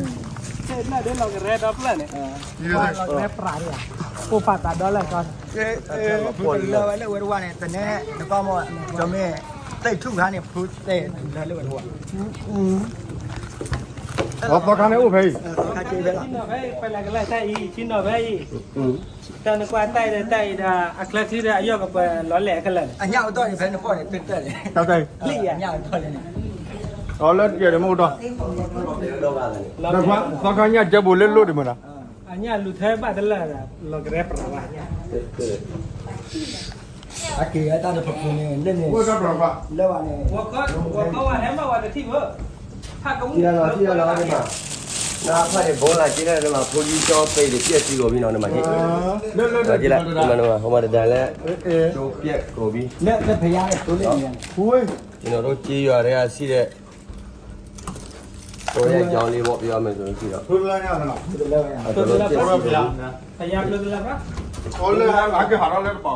လၢဒ်လီၤကရဲဒီဖျၢၣ်န့ၣ်, လီၤကရဲပြးဒ်, ပိၢ်ဖးသးဒီလၢကီ, လၢဝဲလၢဝဲတဝါန့ၣ် တနဲ, နကီမ့ၢ်, ကၠီမ့ၢ်သ့ၣ်ထူၣ်ခါန့ၣ် ဖုသ့ၣ်လၢလၢဝဲတဝါ, သီခါန့ၣ်အိၣ်ဖဲအံၤ, သီခါက့ဖဲလီၤ, ပလဲၤကလဲၤတၢ်အံၤ ဆံနီၤဖဲအံၤ, တၢ်နကွၢ်တၢ်အံၤဒီးတၢ်အံၤဒီး အချၢခံဒီးအယီၢ်ကပၤလီၤလဲၣ်အကလၢာ်န့ၣ်, အညၣ်အိၣ်တီၢ်န့ၣ် ဖဲနဖီၣ်န့ၣ် တတၢၢ်န့ၣ်, တၢ်အံၤ, အညၣ်အိၣ်တီၢ်န့ၣ်, အီၤလၢတကဲန့ၣ်မ့ၢ်အိၣ်တီၢ်, ဒီးကွၢ် သီခါညၣ်ကဲဘိးလၢလိၣ်ဒံးမ့ၢ်နီၤ, အညၣ်လူၤထဲဘၣ်တလၢာ်ဒီး လီၤကရဲပြးဝါညၣ် အက့ၤတၢ်တပူၤပူၤန့ၣ် လၢန့ၣ်, လၢဝဲန့ၣ်, ဝဲခီဝဲဟဲမၤဝဲတထံၣ်ဘၣ်, ထံၣ်လီၤ ထံၣ်လီၤ နမၤ, နဖးန့ၣ် ဘီလာ်က့လၢနမၤ ဖိလံကၠီပ့ၤတပျဲၢ်သံဂီၤမံနီၤ နမၤက့, က့လၢ နမၤတဒၣ်လၢ, ကၠိပျဲၢ်ကိးဘံ, နမၤဒိက့ယွၤတဂၤဆံးဒီး ကိးယၤကၠီလံ ဘီပယီၤမဲာ်ကၠိလံဒီး,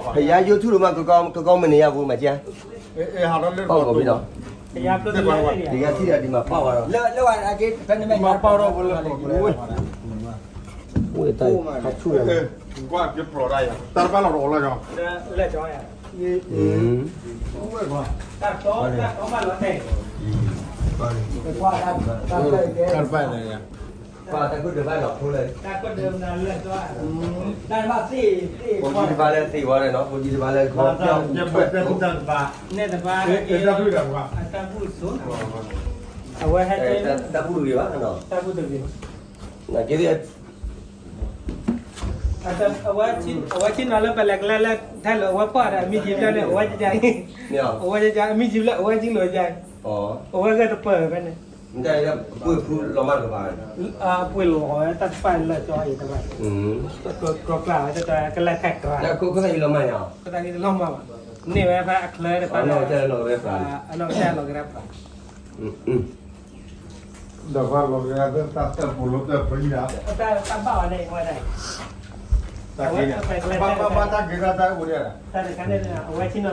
ဖယါ YouTube မး ကကီမ့ၢ်န့ၣ်ယၤပူၤမၤက့, ပီၣ်ကိးဘံနီၤ, ဒ်ဂၤထံၣ်ဒီးဒ်မၤပာ်ဝဲဒီး, မၤပာ်ထီၣ်ဖိလၢပီၣ်ကိး, ဝဲတၢ်ခါဆူၣ်န့ၣ်, တၢ်တပာ်လီၤတအိၣ်လီၤ, တၢ်တပာ်လီၤတဲာ်, ပာ်တၢ်ခိၣ်ဒၢးဘၣ်လီၤဖိလၢ, ဖိဒံတဘၣ်လၢသ့ဝဲဒီးနီၤ, ဖိဒံတဘၣ်လၢကီ, တၢ်ဘူၣ်တဂ့ၤဘၣ်, တၢ်ဘူၣ်တဂ့ၤဘၣ်, နာ်က့ အဝဲဆ့ၣ်နီၤလၢပလဲၤကလဲၤလၢထဲလၢအဝဲပှၢ်ဒီးအမံၤကံဖျၢၣ်န့ၣ်, အဝဲ, အဝဲအမံၤကံဖျၢၣ် အဝဲကံလိာ်ယါ, အဝဲဂဲၤတပၢၢ်ဖဲန့ၣ်, ပှ့ၤဖုလီၤမၢ်တကပၤ, ပှ့ၤလီၤဝဲတၢ်တပာ်လၢကၠီအံၤတဘၣ်, ကျိကျါဝဲတကလဲၤခဲကရၢ, ကလၢခဲကရၢ, န့ၢ်ဝဲဖဲအချၢတပာ်, အနီၢ်ကစၢ်လီၤကရဲပၤ ဒီးပှၤလီၤကရဲ တၢ်တၢ်ပူၤလီၤတၢ်ပှဲၤဒၣ်, တၢ်ဘၣ်ဝဲန့ၣ်ဝဲဒၣ်, တၢ်က့ၤ, ဘၣ်ဘၣ်ဘၣ်တၢ်က့ၤတၢ်တၢ်အိၣ်ဒၣ်, တၢ်တခါန့ၣ် အဝဲဆ့ၣ်နီၤ